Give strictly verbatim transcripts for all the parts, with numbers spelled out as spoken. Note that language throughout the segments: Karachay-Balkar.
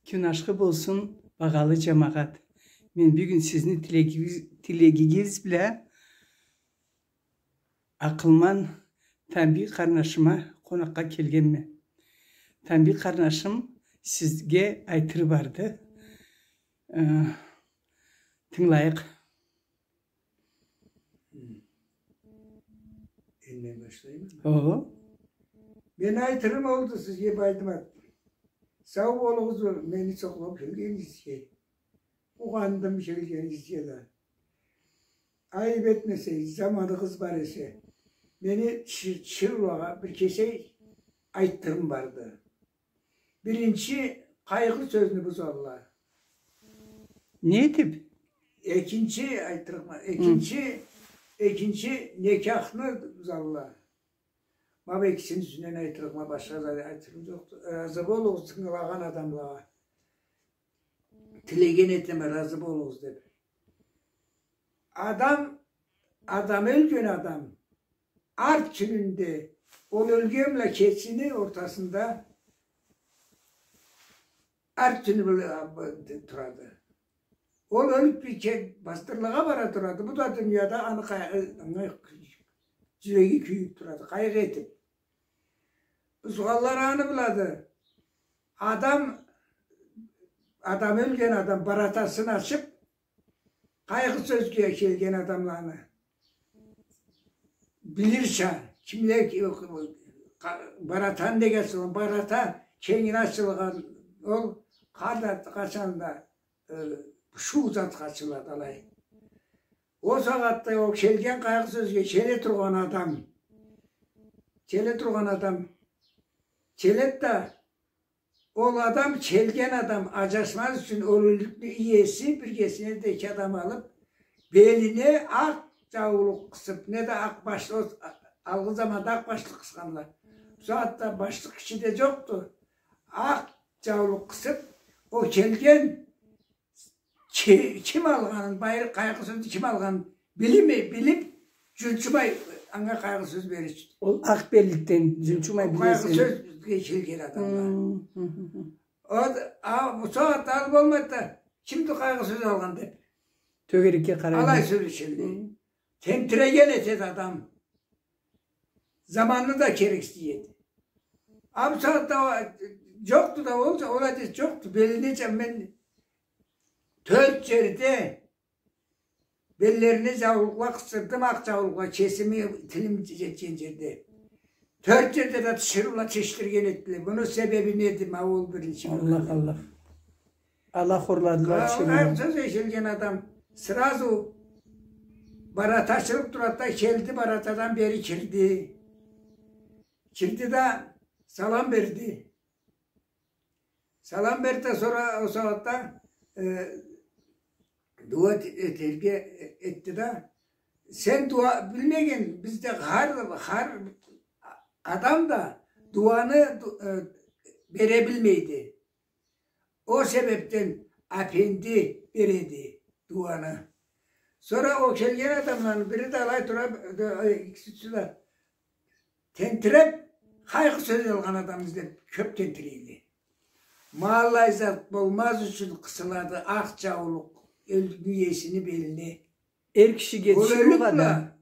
Кюн ашхы болсун, багъалы джамагъат. Мен бюгюн сизни тилегигиз, тилегигиз бла акъылман Тамбий къарнашыма къонакъгъа келгенме. Тамбий къарнашым сизге айтыры барды. Э, тынгылайыкъ. Хы. Энди мен башлайма. Ого. Мени айтырым олду сизге, Байдымат. Сау болугъуз, мени сокълап келгенигизге. Къууандым келгенигизге да. Айып этмесегиз, заманыгъыз бар эсе. Мени Чы-, Чырылагъа бир кесек айтырым барды. Биринчи, къайгъы сёзню бузалла. Не этип? Экинчи, айтырыкъма, экинчи, экинчи, некяхны бузалла. Ма бу экисини юсюнден айтырыкъма, башха зат айтырым джокъду. Разы болугъуз тынгылагъан адамлагъа. Тилеген этеме, разы болугъуз деп. Адам, адам ёлген адам, арт кюнюнде ол ёлген бла кесини ортасында арт кюню бла, а, б-, турады. Ол ёлюп бир ке-, бастырлагъа бара турады. Бу да дунияда аны къайгъы, аны джюреги кюйюп турады, къайгъы этип. Бузгъанла аны бла да. Адам, адам ёлген адам баратасын ачып, къайгъы сёзге келген адамланы билирча, кимле ки-, къа-, баратаны неге ачылгъан, барата кенгине ачылгъан, ол къалай да, къачан да, э, шуу затха ачылады алай. Ол сагъатда ол келген къайгъы сёзге келе тургъан адам, келе тургъан адам, келеди да, ол адам, келген адам аджашмаз ючюн ол ёлюкню иеси биргесине да эки адам алып, белине акъ джаулукъ къысып, неда акъ башлыкъ, а-, алгъын заманда акъ башлыкъ къысханла. Бу сагъатда башлыкъ киши да джокъду. Акъ джаулукъ къысып, ол келген ки-, ким алгъанын, байры-, къайгъы сёзню ким алгъанын билип, билип, джунчумай анга къайгъы сёз берирча. Ол акъ белликден джунчумай билмесин. Къайгъы сёзге келген адамла. Хы, хы, хы, хы. Ол, а, бу сагъатда алып болмайды да, кимди къайгъы сёз алгъан деп. Тёгерекге къарай. Алай сёлешелле. Хы. Тентиреген этеди адам. Заманны да керексиз этеди. А бу сагъатда джокъду да, ол, ол адет джокъду. Белине чам мен тёрт джерде беллерине джаулукъла къысдырдым, акъ джаулукъла, кесими тилим джетген джерде. Тёрт джерде да тиширыула тишдирген этдиле. Муну себеби неди? Ма ол биринчи. Аллах, Аллах. Аллах хорладыла. Къайгъы сёз эшитген адам сразу барата ачылып турады да, келди, баратадан бери кирди. Кирди да салам берди. Салам берди да, сора ол сагъатда, э, дуа эт-, этерге этди да. Сен дуа билмеген, бизде хар, хар адам да дуаны ду-, э, бере билмейди. Ол себепден апенди береди дуаны. Сора ол келген адамланы бири да алай тура, э, экиси да тентиреп, къайгъы сёз алгъан адам излеп, кёп тентирейди. Ма аллай зат болмаз ючюн къысылады акъ джаулукъ ёлюкню иесини белине. Эр кишиге тиширыу адам.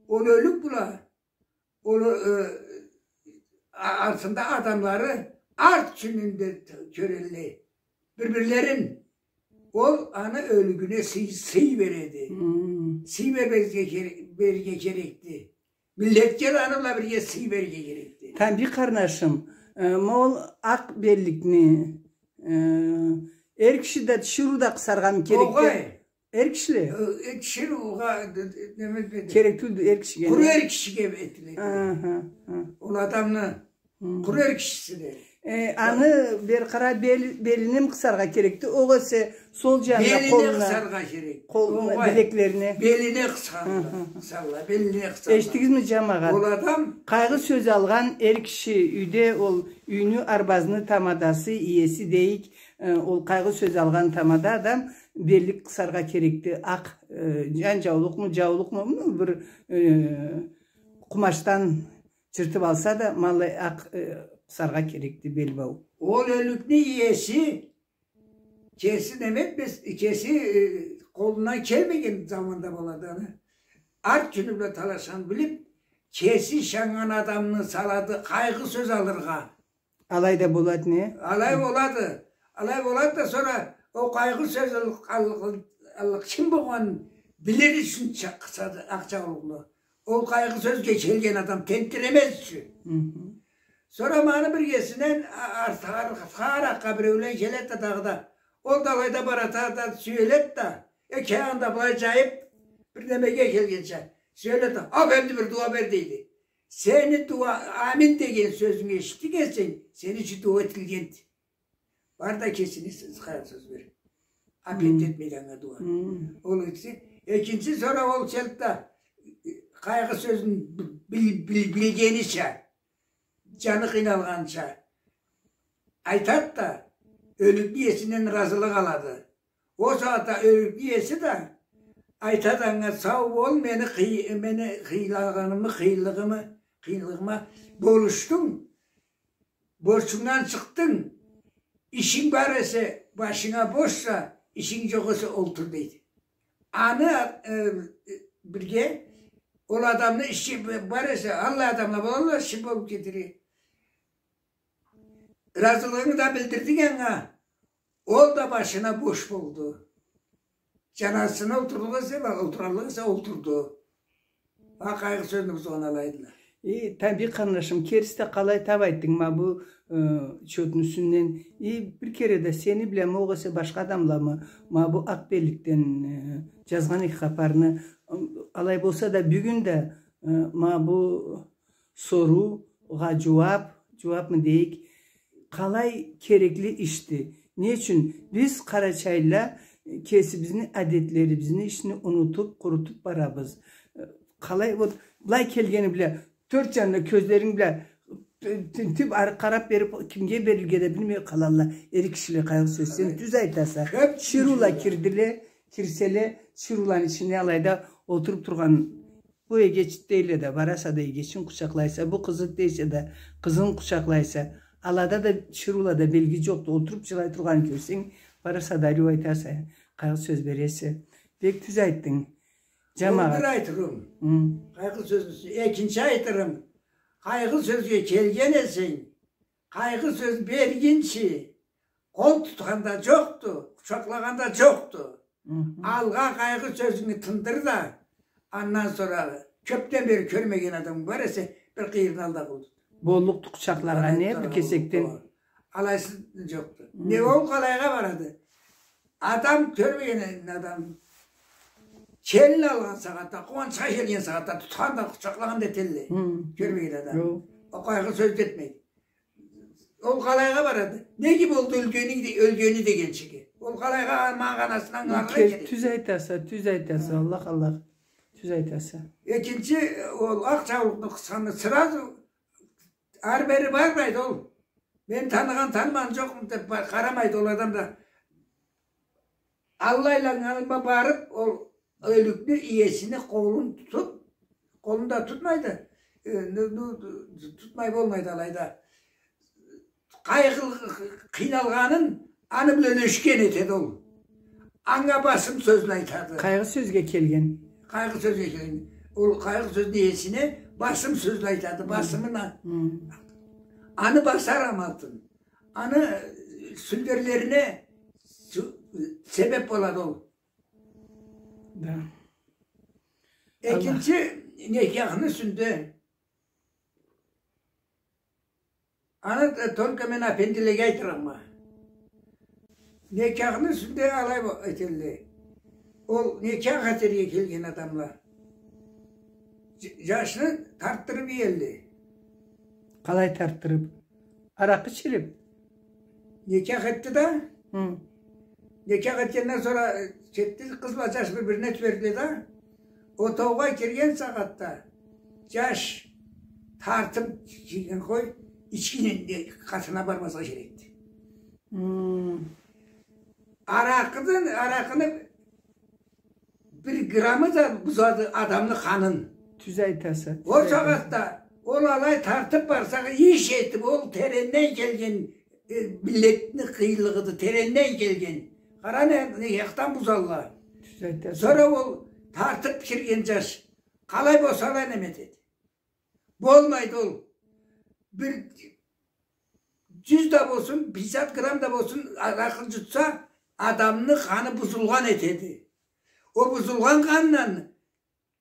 Ол ёлюк бла, ол, э, а-, артында адамлары арт кюнюнде кёрелле. Бир-бирлерин. Ол аны ёлюгюне сый, сый береди. Хм. Сый бербезге кере-, берге керекди. Миллетге да аны бла бирге сый берге керекди. Тамбий къарнашым, э, ма ол акъ белликни, э, эр киши да, тиширыу да къысаргъамы керекди? Огъай. Эр кишиле? Э, э, тиширыугъа, э, э, неме этмеди. Керек тюлдю эр кишиге. Къуру эр кишиге этиледи. Аха, ха. Ол адамны Хм. Къуру эр кишисине. Э, аны бери къара бел-, белине къысаргъа керекди. Огъесе сол джанына, къолуна. Белине къысаргъа керек. Къолуна, огъай, билеклерине. Белине къысаргъа. Хы, хы, хы. Къысалла, белине къысалла. Эшитдигизми, джамагъат? Ол адам къайгъы сёз алгъан эр киши юйде, ол юйню, арбазны тамадасы, иеси дейик, э, ол къайгъы сёз алгъан тамада адам беллик къысаргъа керекди. Акъ, э, джан джаулукъму, джаулукъму, бир, э, къумачдан джыртып алса да, ма алай акъ, э, къысаргъа керекди белбау. Ол ёлюкню иеси Кеси неме этмез, кеси, э, къолундан келмеген заманда болады аны. Арт кюню бла талашханын билип, кеси ышаннган адамны салады, къайгъы сёз алыргъа. Алай да болады, не? Алай болады. Алай болады да, сора ол къайгъы сёз аллыкъ, аллыкъ, аллыкъ ким болгъанын билир ючюн чакъырады акъ джаулукълу. Ол къайгъы сёзге келген адам тентиремез ючюн. Хы-хы. Сора ма аны биргесинден а-, арт-, ар-, аракъгъа биреулен келеди да дагъыда. Ол да алайда барады да, сюеледи да, эки аягъын да былай джайып, бир немеге келгенча, сюеледи да, «Афенди, бир дуа бер», — дейди. Сени дуа, амин деген сёзюнгю эшитдик эсенг, сени ючюн дуа этилгенди. Бар да кесине с-, къайгъы сёз бер. Аппетит этмейди анга дуа. Ол экиси. Экинчи, сора ол келди да, къайгъы сёзюн бил-, бил-, билгенича, джаны къыйналгъанча айтады да, ёлюкню иесинден ыразылыкъ алады. Ол сагъатда ёлюкню иеси да айтады анга: «Сау бол, мени къый-, мени къыйналгъанымы, къыйынлыгъымы, къыйынлыгъыма болушдунг, борчунгдан чыкъдынг, ишинг бар эсе, башынга бошса, ишинг джокъ эсе, олтур», — дейди. Аны, э, бирге ол адамны иши бар эсе, аллай адамла болалла, иши болуп кетири. Ыразылыгъынгы да билдирдинг анга, ол да башына бош болду. Джаназысына олтурлукъ эсе, олтураллыкъ эсе, олтурду. А къайгъы сёзню бузгъан алайдыла. Э, табий, къарнашым, кериси да, къалай таб айтдынг ма бу, э, чотну юсюнден. Э, бир кере да сени бламы, огъесе башха адамламы ма бу Акъбеликден, э, джазгъан эки хапарны, э, алай болса да, бюгюн да, э, ма бу соруугъа джууаб, джууабмы дейик, къалай керекли ишди. Не ючюн? Биз, къарачайлыла, кесибизни адетлерибизни, ишни унутуб, къурутуб барабыз. Къалай, вот, былай келгени бла, тёрт джанына кёзлеринг бла, тинтиб, ары къараб бериб, кимге берирге да билмей къалалла эр кишиле, къайгъы сёз. Сен тюз айтаса. Чырыула кирдиле, кирселе, чырыуланы ичине алайда олтуруб тургъан Бу эгечди дейле да, бараса да эгечин къучакълайса, бу къызыд дейсе да, къызын къучакълайса, алада да, чырыулада белги джокъду, олтуруб джылай тургъанын кёрсенг, бараса да ариу айтаса, къайгъы сёз бересе. Бек тюз айтдынг, джамагъат. Ол бир айтырым. Хы. Къайгъы сёзню юсю-, экинчи айтырым. Къайгъы сёзге келген эсенг, къайгъы сёз бергинчи, къол тутхан да джокъду, къучакълагъан да джокъду. Хы-хы. Алгъа къайгъы сёзюнгю тындыр да, андан сора кёбден бери кёрмеген адамынг бар эсе, бир къыйырын ал да къол тут. Боллукъду къучакълагъа, не, бир кесекден. Алайсыз джокъду. Хы. Не, ол къалайгъа барады? Адам, кёрмеген адам келин алгъан сагъатда, къууанчха келген сагъатда тутхан да, къучакълагъан да этелле. Хы. Кёрмеген адам. Джокъ. Ол къайгъы сёз да этмейди. Ол къалайгъа барады? Неге болду ёлгени де-, ёлгени дегенчиге? Ол къалайгъа, ма-, магъанасын ангыларгъа керек. Тюз айтаса, тюз айтаса, Аллах, Аллах. Тюз айтаса. Экинчи, ол акъ джаулукъну къысханны сразу ары-бери бармайды ол. Мен таныгъан, танымагъан джокъму деб ба-, къарамайды ол адам да. Аллайлагъанына барыб, ол ёлюкню иесини къолун тутуб, къолун да тутмайды, э, ну, ну, тутмай болмайды алайда. Къайгъы-, къыйналгъанын аны бла ёлюшген этеди ол. Анга басым сёзню айтады. Къайгъы сёзге келген. Къайгъы сёзге келген. Ол къайгъы сёзню иесине басым сёзню айтады. Хы. Басымына. Хы. Аны басар амалтын. Аны сюлдерлерине сю-, себеб болады ол. Да. Экинчи, некяхны юсюнде. Аны, э, только мен апендилеге айтырама. Некяхны юсюнде алай бо-, этелле. Ол некях этерге келген адамла. Дж-, джашны тартдырыб иелле. Къалай тартдырыб? Аракъы ичириб? Некях этди да. Хы. Некях этгенден сора, э, кетди, къыз бла джаш бир-бирине тюбердиле да. Отоугъа кирген сагъатда джаш тартыб кирген къой, ичкини къатына бармазгъа керекди. Хы. Аракъыдан, аракъыны бир граммы да бузады адамны къанын. Тюз айтаса, тюз айтаса. Ол сагъатда ол алай тартыб барса, иш этиб, ол теренден келген, э, миллетни къыйынлыгъыды, теренден келген. Къара, не, не якъдан бузалла. Тюз айтаса. Сора ол тартып кирген джаш къалай болса да неме этеди. Болмайды ол. Бир джюз да болсун, пятьдесят грамм да болсун, аракъы джутса, адамны къаны бузулгъан этеди. Ол бузулгъан къандан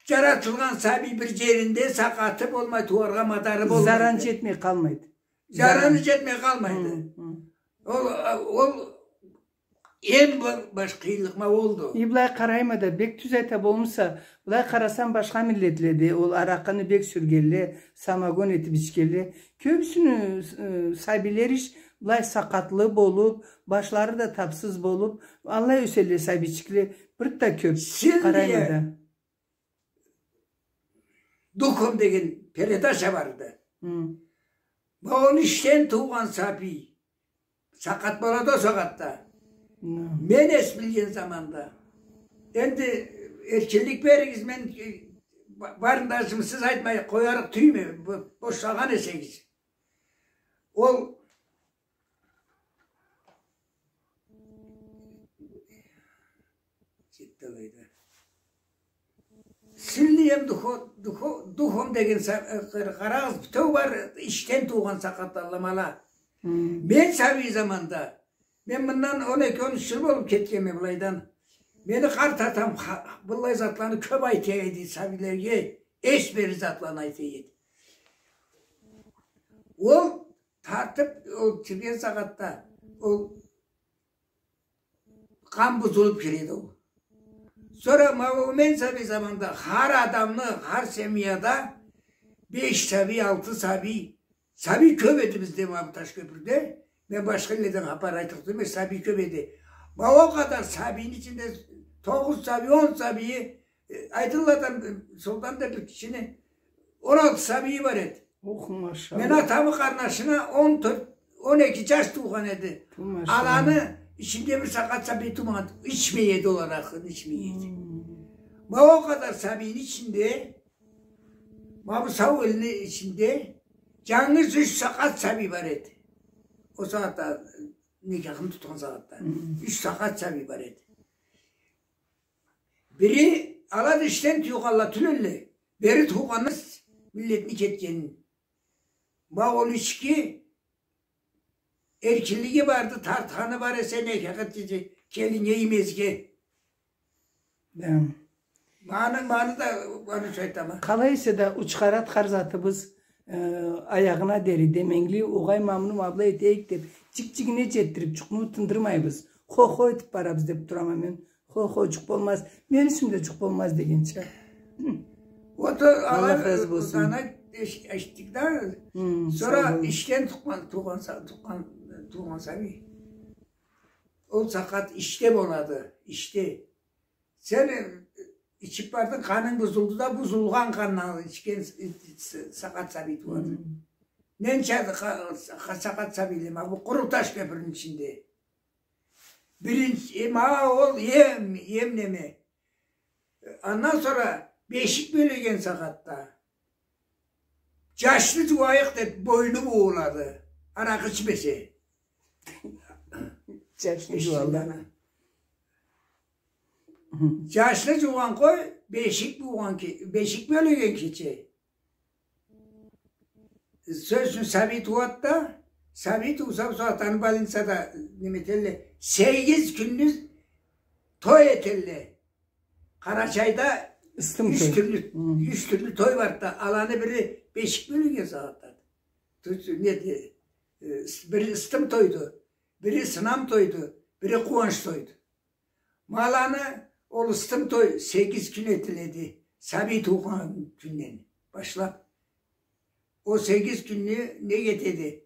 джаратылгъан сабий бир джеринде сакъаты болмай, тууаргъа мадары болмайды. Заран джетмей къалмайды. Зараны джетмей къалмайды. Хы, хы. Ол, ол эм ба-, баш къыйынлыкъ ма олду. И былай къарайма да, бек тюз айта болмаса, былай къарасанг, башха миллетледе ол аракъыны бек сюргенле, самогон этип ичгенле. Кёбюсюню, э, сабийлери иш былай сакъатлы болуп, башлары да тапсыз болуп, аллай ёселле сабийчикле, бир да кёп. Сен къарайма да. Духом деген передача барды. Хы. Ма ол ичден туугъан сабий сакъат болады ол сагъатда. Хы. Мен эс билген заманда. Энди эркинлик беригиз, мен, э, ба-, барын да джымсыз айтмай къоярыкъ тюйюлме, бо-, бошлагъан эсегиз. Ол Кетди алайда. Сильным духо-, духо-, духом деген са-, э, къар-, къарагъыз, бютеу бар ичден туугъан сакъатлыкъла ма ала. Хы. Мен сабий заманда, мен мындан он эки, он юч джыл болуп кетгенме былайдан. Мени къарт атам ха-, быллай затланы кёп айта эди сабийлеге, эс берир затланы айта эди. Ол тартып, ол кирген сагъатда, ол къан бузулуп киреди ол. Сора ма ол мен сабий заманда хар адамны, хар семьяда беш сабий, алты сабий, сабий кёп эди бизде ма бу Ташкёпюрде. Мен башха илледен хапар айтырыкъ тюйюлме, сабий кёп эди. Ма ол къадар сабийни ичинде тогъуз сабий, он сабийи Э, Айдынладан, э, солдан да бир кишини он алты сабийи бар эди. Ох, машалла. Мен атамы къарнашына он тёрт, он эки джаш туугъан эди. Ту, машалла. Аланы ичинде бир сакъат сабий туугъан, ичмей эди ол аракъыны, ичмей эди. Хм. Ма ол къадар сабийни ичинде, ма бу сау элни ичинде джангыз юч сакъат сабий бар эди. Ол сагъатда, э, никяхын тутхан сагъатда. Хм. Юч сакъат сабий бар эди. Бири ала да ичден туугъанла тюлдюле, бери туугъанла миллетни кетгенин. Ма ол ички эркинлиги барды, тартханы бар эсе, не хакъат деди, келиннге, иймезге. Да. Маны, маны да, маны шо айтама. Къалай эсе да, учхарат хар затыбыз, э, аягъына дери деменгили, огъай, ма муну ма былай этейик деп, джик-джигине джетдирип, джукъну тындырмайбыз. Хо-хо этип барабыз деп турама мен. Хо-хо, джукъ болмаз. Мени ичимде джукъ болмаз дегенча. Хы. Аллах разы болсун. Аны эш-, эшитдик да. Хы, сора сау болугъуз. Ичден тукъгъан, туугъан са-, тукъгъан, туугъан сабий. Ол сакъат ичде болады, ичде. Сен, э, ичип бардынг, къанынг бузулду да, бузулгъан къандан ичген с-, с-, сакъат сабий тууады. Хы. Ненча ха-, ха-, сакъат сабийле ма бу къуру Ташкёпюрню ичинде. Биринчи, э, ма ол эм, эм неме. Андан сора бешик бёлеген сагъатда. Джашны джууайыкъ деп, бойну буулады. Аракъы ичмесе. Джашны джууалла. Джашны джуугъан къой, бешик буугъан ке-, бешик бёлеген кече. Сёз ючюн, сабий тууад да, сабий тууса, бусагъатда аны больницада неме этелле, сегиз кюнню той этелле. Къарачайда ыстым той. Юч тюрлю, хы, юч тюрлю той барды да, аланы бири бешик бёлеген сагъатдады. Ту-, неди, э, с-, бири ыстым тойду, бири сынам тойду, бири къууанч тойду. Ма аланы ол ыстым той сегиз кюн этиледи, сабий туугъан кюнден башлап. Ол сегиз кюнню не этеди?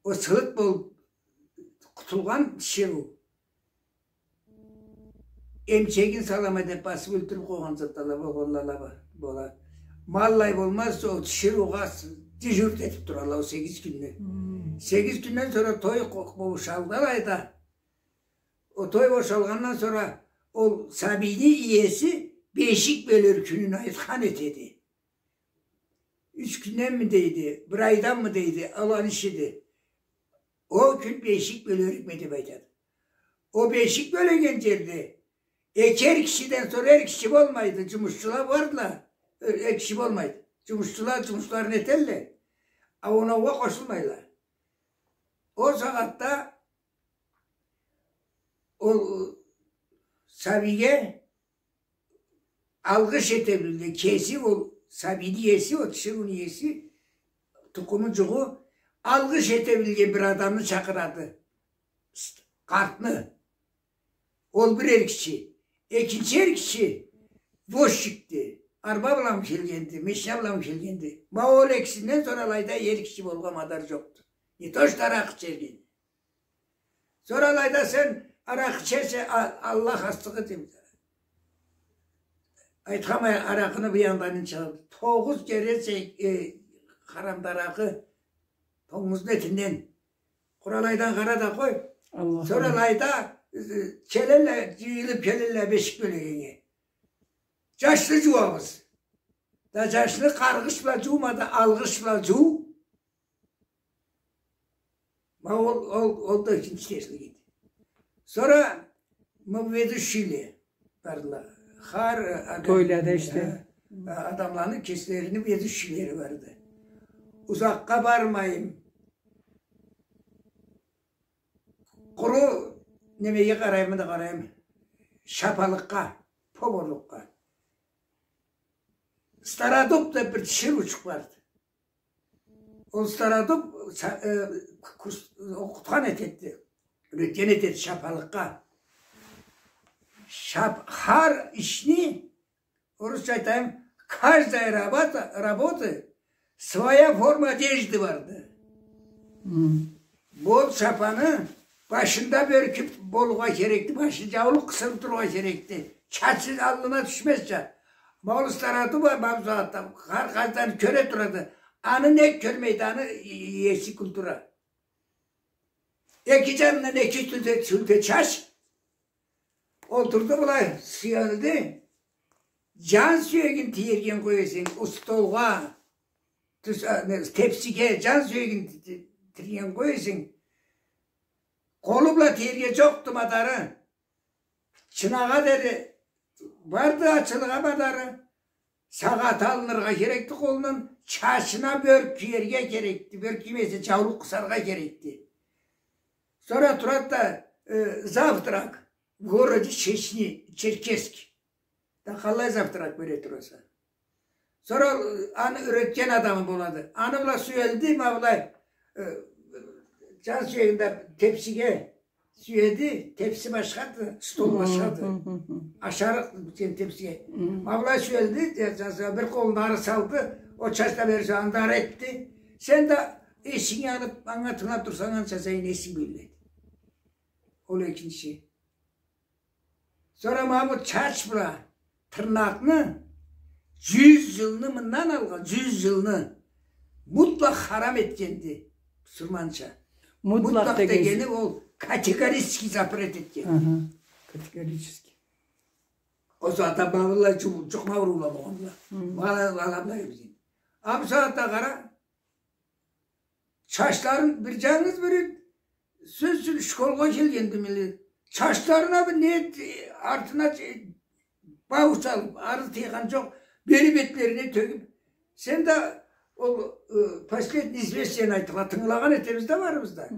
Ол сылыт болуп къутулгъан тиширыу. Эмчегин салама деп басып ёлтюрюп къойгъан затла болгъанла бола. Ма аллай болмаз, ол тиширыугъа с-, дежурство этип туралла ол сегиз кюнню. Хм. Сегиз кюнден сора той къо-, бошалды алайда. Ол той бошалгъандан сора ол сабийни иеси бешик бёлер кюнюн айтхан этеди. Юч кюнденми дейди, бир айданмы дейди, аланы ишиди. Ол кюн бешик бёлерикме деп айтады. Ол бешик бёлеген джерде эки эр кишиден сора эр киши болмайды. Джумушчула бардыла, эр киши болмайды. Джумушчула джумушларын этелле. А оноугъа къошулмайла. Ол сагъатда ол сабийге алгъыш эте билген кеси, ол сабийни иеси, ол тиширыуну иеси, тукъуму джугъу, алгъыш эте билген бир адамны чакъырады. Къартны. Ол бир эр киши. Экинчи эр киши возчикди. Арба бла келгенди, машина бла келгенди. Ма ол экисинден сора алайда эр киши болургъа мадар джокъду. Не то что аракъы ичерге. Сора алайда сен аракъы ичерсе, а-, Аллах астыгъы дейме. Айтханма, аракъыны бу янындан чыгъарды. Тогъуз кере, э, харамды аракъы, тонгузну этинден. Къуралайдан къара да къой. Аллах. Сора алайда, э, келелле, джыйылыб келелле бешик бёлегеннге. Джашны джууабыз. Да джашны къаргъыш бла джуума да, алгъыш бла джуу. Ма ол, ол, ол да экинчи терслик эди. Сора ма ведущийле бардыла. Хар, э, адам-, тойлада ишде, э, адамланы кеслерини ведущийлери барды. Узакъгъа бармайым. Къуру немеге къарайма да къарайым. Шапалыкъгъа, поварлыкъгъа. Стародуб деб бир тиширыучукъ барды. Ол стародуб, э, курс-, окъутхан этеди. Юретген этеди шапалыкъгъа. Шап-, хар ишни, орусча айтайым, каждая работа, работы своя форма одежды барды. Хы. Бу шапаны башында бёркю болургъа керекди, башын джаулукъ къысылыб турургъа керекди. Чачы аллына тюшмезча. Ма ол стародуб, ма бу сагъатда хар къайдан кёре турады. Аны нек кёрмейди, аны иеси культура. Эки джанындан эки сюлте, сюлте чач. Олтурду былай, сюелди. Джан сюегин тиерге къоясанг, столгъа, тюз-, а, не, тепсиге, джан сюегин ти-, ти-, тиерге къоясанг. Къолу бла тиерге джокъду мадары. Чынагъа дери барды, ачылыргъа мадары. Сагъаты алыныргъа керекди къолундан, чачына бёрк кийерге керекди. Бёрк киймесе, джаулукъ къысаргъа керекди. Сора турады да, э, завтрак в городе Чечни, Черкесске. Да къалай завтрак бере тураса. Сора ол, э, аны юретген адамы болады. Аны бла сюелди, ма былай, э, джан сюегинде тепсиге сюеди, тепси башхады, стол башхады. Хы, хы, хы. Ашарыкъ сен тепсиге. Хы. Ма былай сюелди, джан сюеди, бир къолун ары салды, ол чачына берсе, анда ары этди. Сен да эсинги алыб, анга тынгылаб турсанг, анча сайын эсинг бёлюнеди. Ол экинчи. Сора ма бу чач бла тырнакъны джюз джылны мындан алгъа, джюз джылны мутлакъ харам этгенди бусурманча. Мутлакъ дегени ол категорически запрет этген. Аха, категорически. Ол сагъатда ма былай джу-, джукъма ауруула болгъандыла. Хы. Ма былай, ма былай бизни. А бу сагъатда къара, чачларын бир джангыз бири, сёз ючюн, школгъа келгенди милли. Чачларына бир не, артына бау салыб, ары тыйгъан джокъ, бери бетлерине тёгюб. Сен да ол, э, последний известияны айтыргъа тынгылагъан этебиз да барыбыз да. Хы.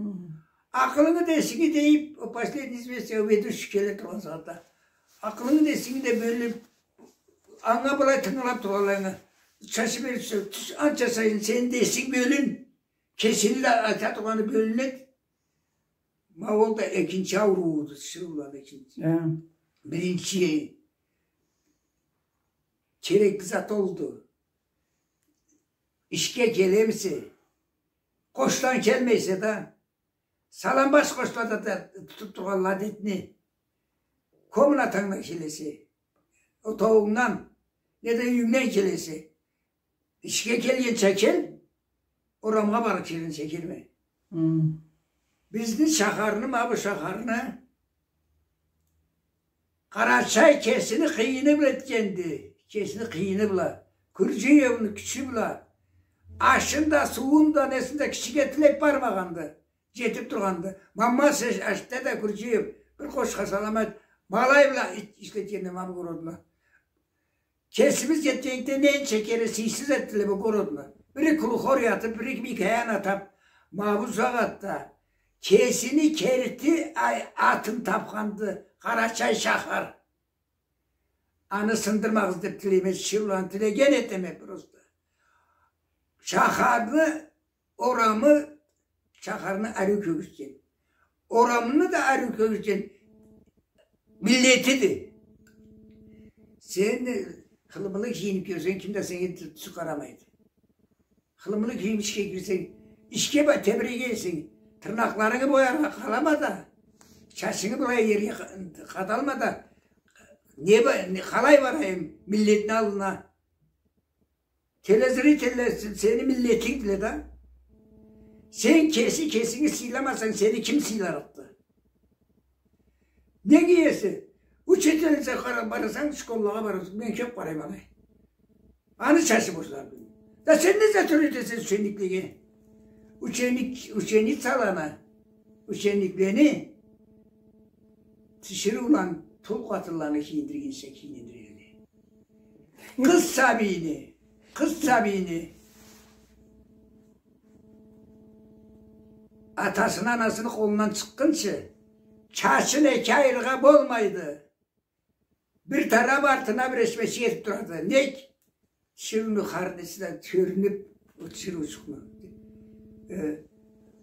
Акъылынгы да эсинги дейиб, ол последний известия, ведущий келе тургъан сагъатда. Акъылынгы да эсинги да бёлюб, анга былай тынгылаб тургъанлайына, чачы бериб, тюз, анча сайын сени да эсинг бёлюн, кесини да айта тургъаны бёлюнеди. Ма ол да экинчи аурууду, тиширыуланы экинчи. Хы. Биринчи керекли зат олду. Ишге келемисе, къошдан келмейсе да, салам баш къошда да тутуб тургъанла адетни. Комнатангдан келесе, отоуунгдан, неда юйюнгден келесе, ишге келгенча кел, орамгъа барыб келгенча келме. Хы. Бизни шахарны, ма бу шахарны Къарачай кесини къыйыны бла этгенди, кесини къыйыны бла. Курджиевни кючю бла. Ашын да, сууун да, несин да кишиге тилеб бармагъанды. Джетиб тургъанды. Мамасы ашда да Курджиев Бир къошха салам айт. Ма алай бла иш-, ишлетгенди ма бу городну. Кесибиз джетгенликде ненча кере сыйсыз этдиле бу городну. Бири клухор ятыб, бири бир каяны атаб. Ма бу сагъатда кесини керти ай-, атын табханды Къарачай шахар. Аны сындырмагъыз деб тилейме, шыруланы тилеген этеме просто. Шахарны орамы, шахарны ариу кёргюзтген. Орамны да ариу кёргюзтген миллетиди. Сен хылымылы кийиниб кёрсенг, ким да сеннге тюз къарамайды. Хылымылы кийиниб ишге кирсенг, ишге ба-, тебирегенсе, тырнакъларынгы бояргъа къалама да, чачынгы былай ерге къа-, къадалма да, не ба-, не, къалай барайым миллетни аллына? Телезрительле с-, сени миллетингдиле да. Сен кеси кесинги сыйламасанг, сени ким сыйларыкъды? Неге эсе? Учительница къара-, барасанг, школлагъа барасанг, мен кёб къарайма алай. Аны чачы бошла. Да сен не затюр этесе учениклеге? Ученик, ученицаланы, учениклени тиширыуланы, тул къатынланы кийиндиргинча кийиндире эди. Къыз сабийни, къыз сабийни атасыны, анасыны къолундан чыкъгъынчы, чачын эки айырыргъа болмайды. Бир тараб артына бир эшмечик этиб турады. Нек? Тиширыуну харнеси да кёрюнюб, ол тиширыучукъну, э,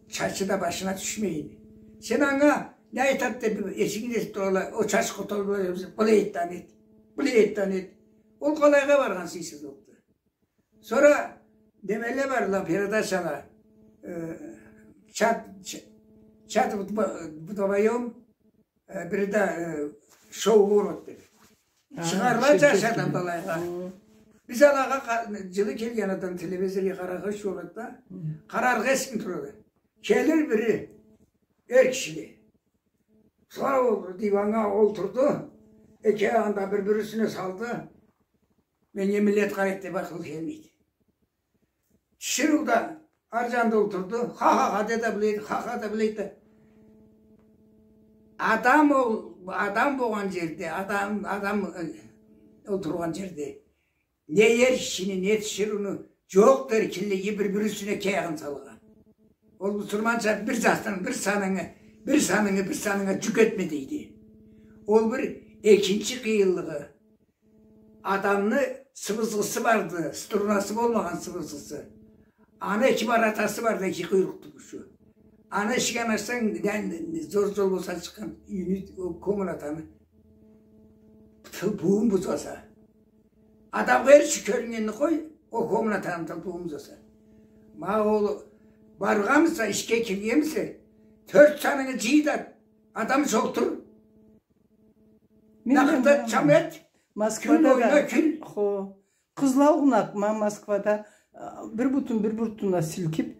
чачы да башына тюшмейин. Сен анга не айтад деб, эшигин этиб турала, ол чач къотарыб, былай эт да аны эт, былай эт да аны эт. Ол къалайгъа баргъан сыйсызлыкъды. Сора немеле барла, передачала, э, чат, ч-, чат вдво-, вдвоём, э, бири да, э, шоу город деб. А, чыгъарла джаш адамла алайгъа. Хы. Биз алагъа къа-, джылы келген адам телевизоргъа къарагъыч болады да. Хы. Къараргъа эсинг турады. Келир бири, эр кишиле. Сора ол диваннга олтурду. Эки аягъын да бир-бири юсюне салды. Меннге миллет къарайды деб акъыл келмейди. Тиширыу да ары джанда олтурду. Ха-ха-ха деди да, былай эди, ха-ха да, былай эди да. Адам ол, адам болгъан джерде, адам, адам, э, олтургъан джерде не эр кишини, не тиширыуну джокъду эркинлиги бир-бири юсюне эки аягъын салыргъа. Ол бусурманча бир затны, бир санынгы, бир санынгы, бир санынга джюк этме дейди. Ол бир экинчи къыйынлыгъы. Адамны сыбызгъысы барды, струнасы болмагъан сыбызгъысы. Аны эки баратасы барды, эки къуйрукъду къушу. Аны эшигин ачсанг, не, не, зор-зор болса чыкъгъан юйню, ол комнатаны тылпыуун бузаса. Адамгъа эр киши кёрюннгенни къой, ол комнатаны тылпыуун бузаса. Ма ол баргъанмыса, ишге киргенмисе, тёрт санынгы джый да, адам джолтур. Мен да къарайма. Чам эт. Москвада да. Кюл ойна, кюл. Хо. Къызла огъуна, ма Москвада, а, бир бутун, бир бутунла силкиб,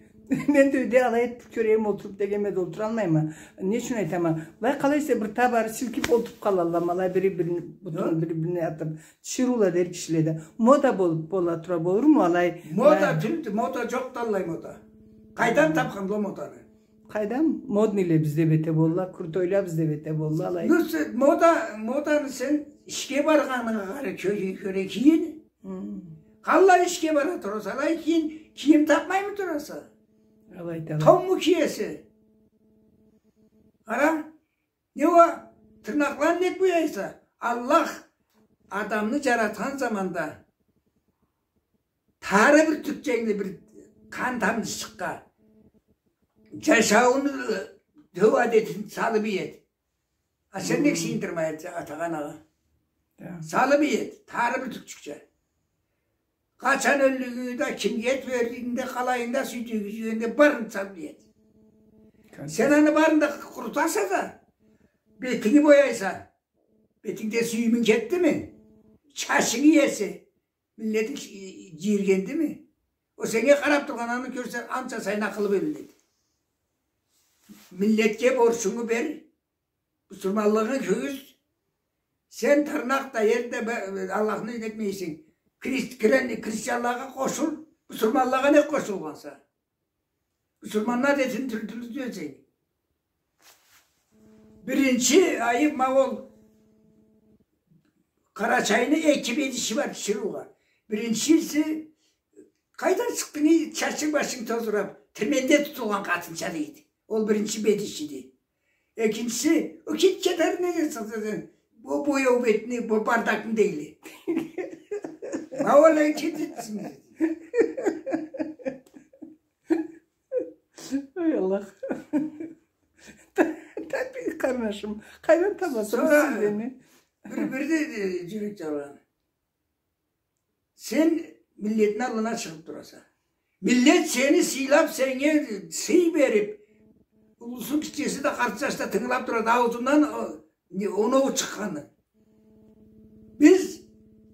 мен да юйде алай этиб бир кёрейим олтуруб дегенме да олтуралмайма. Не ючюн айтама? Былай къалай эсе бир табары силкиб олтуруб къалалла, ма алай бири-бирини бутун, бири-бирине атыб. Тиширыула да, эр кишиле да. Мода болуб бола тура болурму алай? Мода тюлдю, мода джокъду аллай мода. Къайдан табханла ол моданы? Къайдан? Модныйле биз деб эте болла, крутойла биз деб эте болла, алай. Ну, сен, мода, моданы сен ишге баргъанынга къара, кё-, кёре кийин. Хы. Къаллай ишге бара тураса, алай кийин, кийим табмаймы тураса? Алай да. Тонму киесе? Къара, не уа, тырнакъланы нек бояйса? Аллах адамны джаратхан заманда тары бир тюкченгни бир къан тамчычыкъгъа джашаууну тёб адетин салыб иеди. А сен нек сыйындырмай эдинг атагъа, анагъа? Да. Салыб иеди, тары бир тюкчюкче. Къачан ёллюгюнгде, кимге тюберигингде, къалайынгда, сюйдюгюнгде барын салыб иеди. Сен аны барын да къурутаса да, бетинги бояйса, бетингде сюйюмюнг кетдими? Чачынгы иесе, миллетинг джийиргендими? Ол сеннге къараб тургъан, аны кёрсе, анча сайын акъылы бёлюнеди. Миллетге борчунгу бер, бусурманлыгъынгы кёргюз. Сен тырнакъ да, эр да бе-, Аллахны этмейсе, хрис-, хрен-, христианлагъа къошул, бусурманлагъа нек къошулгъанса? Бусурманны адетин тюрлю-тюрлю тюзесенг. Биринчи айыб ма ол Къарачайны эки бедиши бар тиширыугъа. Биринчиси, къайдан чыкъдынг, чачынг башынг тозураб, тирменде тутулгъан къатынча, дейди. Ол биринчи бедишиди. Экинчиси, о кит кетер, не дейсе, бу бояу бетни, бу бардакны дейле. Ма ол эки дидисиз. Ой, Аллах. Та-, табий, къарнашым. Къайдан табаса сора сизлени? Бир, бир да, э, джюрек джаргъан. Сен миллетни аллына чыгъыб тураса. Миллет сени сыйлаб, сеннге сый бериб, уллусу, гитчеси да, къарт-джаш да тынгылаб турады, аузундан, о, не, оноу чыкъгъанын. Биз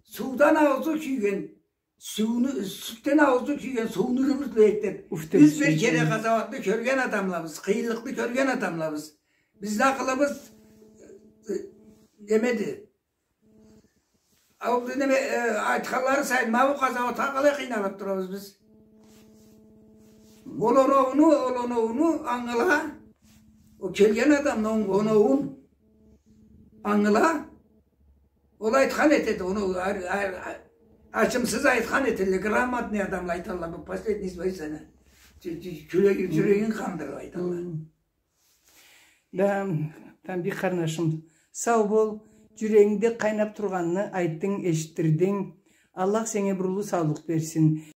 суудан аузу кюйген, сууну, сютден аузу кюйген сууну юрюрюк деб. Биз бир кере къазауатны кёрген адамлабыз, къыйынлыкъны кёрген адамлабыз. Бизни акъылыбыз, э, немеди? Ол неме, э, айтханлары сайын, ма бу къазауатха къалай къыйналыб турабыз биз? Ол оноуну, ол оноуну ангыла, ол келген адамны он-, оноуун ангыла, ол айтхан этеди, оноу, ар-, ар-, ар-, ачымсыз айтхан этелле, грамотный адамла айталла, бу последний свой сана. Тю-, тю-, кюле-, джюрегин къандырыб айталла. Да, Тамбий къарнашым, сау бол, джюрегингде къайнаб тургъанны айтдынг, эшитдирдинг. Аллах сеннге бир уллу саулукъ берсин.